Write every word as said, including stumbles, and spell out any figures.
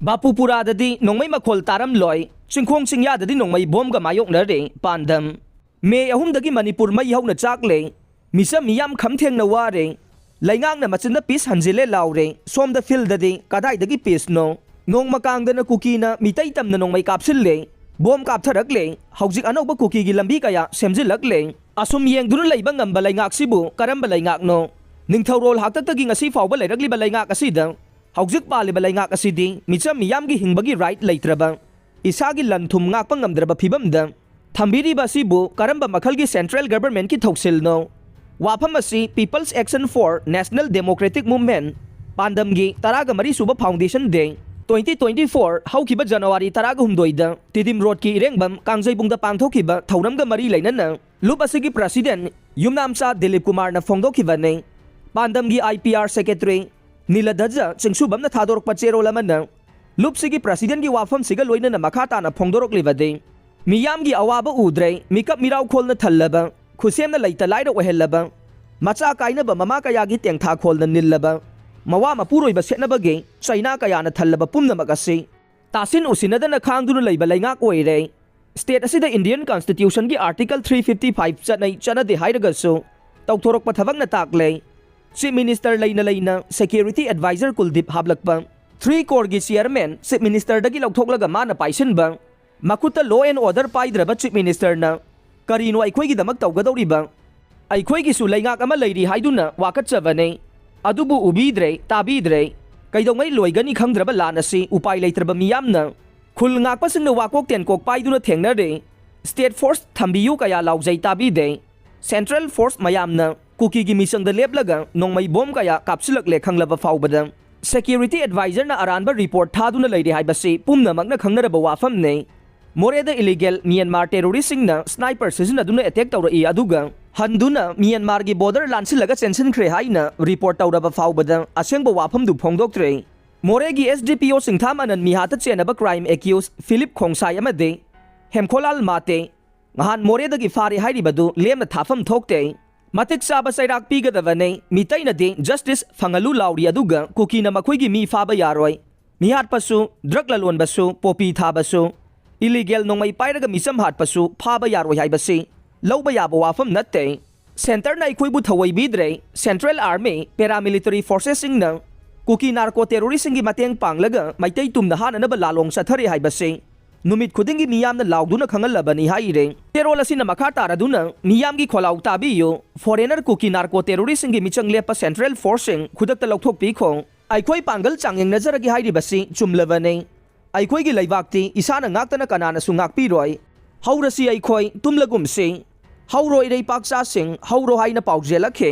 ꯕꯥꯄꯨꯄꯨꯔꯥꯗꯗꯤ ꯅꯣꯡꯃꯩ ꯃꯈꯣꯜ ꯇꯥꯔꯝꯂꯣꯏ, ꯆꯤꯡꯈꯣꯡ ꯆꯤꯡꯌꯥꯗꯗꯤ ꯅꯣꯡꯃꯩ ꯕꯣꯝꯒ ꯃꯥꯌꯣꯛꯅꯔꯦ꯫ ꯄꯥꯟꯗꯝ: ꯃꯦ ꯑꯍꯨꯝꯗꯒꯤ ꯃꯅꯤꯄꯨꯔ ꯃꯩ ꯍꯧꯅ ꯆꯥꯛꯂꯦ꯫ ꯃꯤꯆꯝ ꯃꯤꯌꯥꯝ ꯈꯝ ꯊꯦꯡꯅ ꯋꯥꯔꯦ꯫ ꯂꯩꯉꯥꯛꯅ ꯃꯆꯤꯟꯗ ꯄꯤꯁ ꯍꯟꯖꯤꯜꯂꯦ ꯂꯥꯎꯔꯦ꯫ ꯁꯣꯝꯗ ꯐꯤꯜꯗꯗꯤ ꯀꯗꯥꯏꯗꯒꯤ ꯄꯤꯁꯅꯣ? ꯅꯣꯡꯃ ꯀꯥꯡꯗꯅ ꯀꯨꯀꯤꯅ ꯃꯤꯇꯩ ꯇꯝꯅ ꯅꯣꯡꯃꯩ ꯀꯥꯞꯁꯤꯜꯂꯦ꯫ ꯕꯣꯝ ꯀꯥꯞꯊꯔꯛꯂꯦ꯫ ꯍꯧꯖꯤꯛ ꯑꯅꯧꯕ ꯀꯨꯀꯤꯒꯤ ꯂꯝꯕꯤ ꯀꯌꯥ ꯁꯦꯝꯖꯤꯜꯂꯛꯂꯦ꯫ ꯑꯁꯨꯝ ꯌꯦꯡꯗꯨꯅ ꯂꯩꯕ ꯉꯝꯕ ꯂꯩꯉꯥꯛꯁꯤꯕꯨ ꯀꯔꯝꯕ ꯂꯩꯉꯥꯛꯅꯣ? ꯅꯤꯡꯊꯧꯔꯣꯜ ꯍꯥꯛꯇꯛꯇꯒꯤ ꯉꯁꯤ ꯐꯥꯎꯕ ꯂꯩꯔꯛꯂꯤꯕ ꯂꯩꯉꯥꯛ ꯑꯁꯤꯗ ꯍꯧꯖꯤꯛ ꯄꯥꯜꯂꯤꯕ ꯂꯩꯉꯥꯛ ꯑꯁꯤꯗꯤ ꯃꯤꯆꯝ ꯃꯤꯌꯥꯝꯒꯤ ꯍꯤꯡꯕꯒꯤ ꯔꯥꯏꯠ ꯂꯩꯇ꯭ꯔꯕ, ꯏꯁꯥꯒꯤ ꯂꯟ ꯊꯨꯝ ꯉꯥꯛꯄ ꯉꯝꯗ꯭ꯔꯕ ꯐꯤꯕꯝꯗ ꯊꯝꯕꯤꯔꯤꯕ ꯑꯁꯤꯕꯨ ꯀꯔꯝꯕ ꯃꯈꯜꯒꯤ ꯁꯦꯟꯇ꯭ꯔꯦꯜ ꯒꯚꯔꯟꯃꯦꯟꯠꯀꯤ ꯊꯧꯁꯤꯜꯅꯣ? ꯋꯥꯐꯝ ꯑꯁꯤ People's Action for National Democratic Movement ꯄꯥꯟꯗꯝꯒꯤ ꯇꯔꯥꯒ ꯃꯔꯤ ꯁꯨꯕ Foundation Day twenty twenty four ꯍꯧꯈꯤꯕ ꯖꯅꯋꯥꯔꯤ ꯇꯔꯥꯒ ꯍꯨꯝꯗꯣꯏꯗ ꯇꯤꯗꯤꯝ ꯔꯣꯗꯀꯤ ꯏꯔꯦꯡꯕꯝ ꯀꯥꯡꯖꯩꯕꯨꯡꯗ ꯄꯥꯡꯊꯣꯛꯈꯤꯕ ꯊꯧꯔꯝꯒ ꯃꯔꯤ ꯂꯩꯅꯅ ꯂꯨꯞ ꯑꯁꯤꯒꯤ ꯄ꯭ꯔꯁꯤꯗꯦꯟꯠ ꯌꯨꯝꯅꯥꯝꯆꯥ ꯗꯤꯂꯤꯞ ꯀꯨꯃꯥꯔꯅ ꯐꯣꯡꯗꯣꯛꯈꯤꯕꯅꯤ꯫ ꯄꯥꯟꯗꯝꯒꯤ I P R secretary ꯅꯤꯂꯙꯖ ꯆꯤꯡꯁꯨꯕꯝꯅ ꯊꯥꯗꯣꯔꯛꯄ ꯆꯦꯔꯣꯜ ꯑꯃꯅ ꯂꯨꯞꯁꯤꯒꯤ ꯄ꯭ꯔꯁꯤꯗꯦꯟꯠꯀꯤ ꯋꯥꯐꯝꯁꯤꯒ ꯂꯣꯏꯅꯅ ꯃꯈꯥ ꯇꯥꯅ ꯐꯣꯡꯗꯣꯔꯛꯂꯤꯕꯗꯤ, ꯃꯤꯌꯥꯝꯒꯤ ꯑꯋꯥꯕ ꯎꯗ꯭ꯔꯦ, ꯃꯤꯀꯞ ꯃꯤꯔꯥꯎꯈꯣꯜꯅ ꯊꯜꯂꯕ, ꯈꯨꯠꯁꯦꯝꯅ ꯂꯩꯇ ꯂꯥꯏꯔ ꯑꯣꯏꯍꯜꯂꯕ, ꯃꯆꯥ ꯀꯥꯏꯅꯕ ꯃꯃꯥ ꯀꯌꯥꯒꯤ ꯇꯦꯡꯊꯥꯈꯣꯜꯅ ꯅꯤꯜꯂꯕ, ꯃꯋꯥ ꯃꯄꯨꯔꯣꯏꯕ ꯁꯦꯠꯅꯕꯒꯤ ꯆꯩꯅꯥ ꯀꯌꯥꯅ ꯊꯜꯂꯕ ꯄꯨꯝꯅꯃꯛ ꯑꯁꯤ ꯇꯥꯁꯤꯟ ꯎꯁꯤꯟꯅꯗꯅ ꯈꯥꯡꯗꯨꯅ ꯂꯩꯕ ꯂꯩꯉꯥꯛ ꯑꯣꯏꯔꯦ꯫ ꯁ꯭ꯇꯦꯠ ꯑꯁꯤꯗ Indian Constitutionꯒꯤ Article three fifty five ꯆꯠꯅꯩ ꯆꯠꯅꯗꯦ ꯍꯥꯏꯔꯒꯁꯨ ꯇꯧꯊꯣꯔꯛꯄ ꯊꯕꯛꯅ ꯇꯥꯛꯂꯦ꯫ Chief Minister ꯂꯩꯅ ꯂꯩꯅ security advisor ꯀꯨꯜꯗꯤꯞ ꯍꯥꯞꯂꯛꯄ, three coreꯒꯤ chairman Chief Ministerꯗꯒꯤ ꯂꯧꯊꯣꯛꯂꯒ ꯃꯥꯅ ꯄꯥꯏꯁꯤꯟꯕ, ꯃꯈꯨꯠꯇ law and order ꯄꯥꯏꯗ꯭ꯔꯕ Chief Ministerꯅ ꯀꯔꯤꯅꯣ ꯑꯩꯈꯣꯏꯒꯤꯗꯃꯛ ꯇꯧꯒꯗꯧꯔꯤꯕ? ꯑꯩꯈꯣꯏꯒꯤꯁꯨ ꯂꯩꯉꯥꯛ ꯑꯃ ꯂꯩꯔꯤ ꯍꯥꯏꯗꯨꯅ ꯋꯥꯀꯠꯆꯕꯅꯦ꯫ ꯑꯗꯨꯕꯨ ꯎꯕꯤꯗ꯭ꯔꯦ, ꯇꯥꯕꯤꯗ꯭ꯔꯦ꯫ ꯀꯩꯗꯧꯉꯩ ꯂꯣꯏꯒꯅꯤ ꯈꯪꯗ꯭ꯔꯕ ꯂꯥꯟ ꯑꯁꯤ ꯎꯄꯥꯏ ꯂꯩꯇ꯭ꯔꯕ ꯃꯤꯌꯥꯝꯅ ꯈꯨꯜ ꯉꯥꯛꯄꯁꯤꯡꯅ ꯋꯥꯀꯣꯛ ꯇꯦꯟꯀꯣꯛ ꯄꯥꯏꯗꯨꯅ ꯊꯦꯡꯅꯔꯦ꯫ State force ꯊꯝꯕꯤꯌꯨ ꯀꯌꯥ ꯂꯥꯎꯖꯩ, ꯇꯥꯕꯤꯗꯦ꯫ Central force ꯃꯌꯥꯝꯅ ꯀꯨꯀꯤꯒꯤ ꯃꯤꯆꯪꯗ ꯂꯦꯞꯂꯒ ꯅꯣꯡꯃꯩ ꯕꯣꯝ ꯀꯌꯥ ꯀꯥꯞꯁꯤꯜꯂꯛꯂꯦ ꯈꯪꯂꯕ ꯐꯥꯎꯕꯗ꯫ Security advisorꯅ ꯑꯔꯥꯟꯕ report ꯊꯥꯗꯨꯅ ꯂꯩꯔꯤ ꯍꯥꯏꯕꯁꯤ ꯄꯨꯝꯅꯃꯛꯅ ꯈꯪꯅꯔꯕ ꯋꯥꯐꯝꯅꯤ꯫ ꯃꯣꯔꯦꯗ illegal Myanmar terroristꯁꯤꯡꯅ sniper ꯁꯤꯖꯤꯟꯅꯗꯨꯅ attack ꯇꯧꯔꯛꯏ, ꯑꯗꯨꯒ ꯍꯟꯗꯨꯅ Myanmarꯒꯤ border ꯂꯥꯟꯁꯤꯜꯂꯒ ꯆꯦꯟꯁꯤꯟꯈ꯭ꯔꯦ ꯍꯥꯏꯅ report ꯇꯧꯔꯕ ꯐꯥꯎꯕꯗ ꯑꯁꯦꯡꯕ ꯋꯥꯐꯝꯗꯨ ꯐꯣꯡꯗꯣꯛꯇ꯭ꯔꯦ꯫ ꯃꯣꯔꯦꯒꯤ S D P O ꯁꯤꯡꯊꯥꯝ ꯑꯅꯟ ꯃꯤꯍꯥꯠꯇ ꯆꯦꯟꯅꯕ crime accused ꯐꯤꯂꯤꯞ ꯈꯣꯡꯁꯥꯏ ꯑꯃꯗꯤ ꯍꯦꯝꯈꯣꯂꯥꯜ ꯃꯥꯇꯦ ꯉꯍꯥꯟ ꯃꯣꯔꯦꯗꯒꯤ ꯐꯥꯔꯦ ꯍꯥꯏꯔꯤꯕꯗꯨ ꯂꯦꯝꯅ ꯊꯥꯐꯝ ꯊꯣꯛꯇꯦ꯫ ꯃꯇꯤꯛ ꯆꯥꯕ ꯆꯩꯔꯥꯛ ꯄꯤꯒꯗꯕꯅꯤ꯫ ꯃꯤꯇꯩꯅꯗꯤ justice ꯐꯪꯍꯜꯂꯨ ꯂꯥꯎꯔꯤ, ꯑꯗꯨꯒ ꯀꯨꯀꯤꯅ ꯃꯈꯣꯏꯒꯤ ꯃꯤ ꯐꯥꯕ ꯌꯥꯔꯣꯏ꯫ ꯃꯤꯍꯥꯠꯄꯁꯨ, ꯗ꯭ꯔꯒ ꯂꯂꯣꯟꯕꯁꯨ, ꯄꯣꯄꯤ ꯊꯥꯕꯁꯨ, ꯏꯂꯤꯒꯦꯜ ꯅꯣꯡꯃꯩ ꯄꯥꯏꯔꯒ ꯃꯤꯆꯝ ꯍꯥꯠꯄꯁꯨ ꯐꯥꯕ ꯌꯥꯔꯣꯏ ꯍꯥꯏꯕꯁꯤ ꯂꯧꯕ ꯌꯥꯕ ꯋꯥꯐꯝ ꯅꯠꯇꯦ꯫ ꯁꯦꯟꯇꯔꯅ ꯑꯩꯈꯣꯏꯕꯨ ꯊꯧꯑꯣꯏꯕꯤꯗ꯭ꯔꯦ꯫ ꯁꯦꯟꯇ꯭ꯔꯦꯜ ꯑꯥꯔꯃꯤ, ꯄꯦꯔꯥꯃꯤꯂꯤꯇꯔꯤ ꯐꯣꯔꯁꯦꯁꯁꯤꯡꯅ ꯀꯨꯀꯤ ꯅꯥꯔꯀꯣ ꯇꯦꯔꯣꯔꯤꯁꯁꯤꯡꯒꯤ ꯃꯇꯦꯡ ꯄꯥꯡꯂꯒ ꯃꯩꯇꯩ ꯇꯨꯝꯅ ꯍꯥꯠꯅꯅꯕ ꯂꯥꯂꯣꯡ ꯆꯠꯊꯔꯤ ꯍꯥꯏꯕꯁꯤ ꯅꯨꯃꯤꯠ ꯈꯨꯗꯤꯡꯒꯤ ꯃꯤꯌꯥꯝꯅ ꯂꯥꯎꯗꯨꯅ ꯈꯪꯍꯜꯂꯕꯅꯤ ꯍꯥꯏꯔꯤ꯫ ꯄꯦꯔꯣꯜ ꯑꯁꯤꯅ ꯃꯈꯥ ꯇꯥꯔꯗꯨꯅ ꯃꯤꯌꯥꯝꯒꯤ ꯈꯣꯜꯂꯥꯎ ꯇꯥꯕꯤꯌꯨ꯫ ꯐꯣꯔꯦꯅꯔ ꯀꯨꯀꯤ ꯅꯥꯔꯀꯣ ꯇꯦꯔꯣꯔꯤꯁꯁꯤꯡꯒꯤ ꯃꯤꯆꯪ ꯂꯦꯞꯄ ꯁꯦꯟꯇ꯭ꯔꯦꯜ ꯐꯣꯔꯁꯁꯤꯡ ꯈꯨꯗꯛꯇ ꯂꯧꯊꯣꯛꯄꯤꯈꯣ꯫ ꯑꯩꯈꯣꯏ ꯄꯥꯡꯒꯜ ꯆꯥꯡꯌꯦꯡꯅꯖꯔꯒꯦ ꯍꯥꯏꯔꯤꯕꯁꯤ ꯆꯨꯝꯂꯕꯅꯤ꯫ ꯑꯩꯈꯣꯏꯒꯤ ꯂꯩꯕꯥꯛꯇꯤ ꯏꯁꯥꯅ ꯉꯥꯛꯇꯅ ꯀꯅꯥꯅꯁꯨ ꯉꯥꯛꯄꯤꯔꯣꯏ꯫ ꯍꯧꯔꯁꯤ ꯑꯩꯈꯣꯏ, ꯇꯨꯝꯂꯒꯨꯝꯁꯤ꯫ ꯍꯧꯔꯣ ꯏꯔꯩꯄꯥꯛꯆꯥꯁꯤꯡ, ꯍꯧꯔꯣ ꯍꯥꯏꯅ ꯄꯥꯎꯖꯦꯜꯂꯛꯈꯤ꯫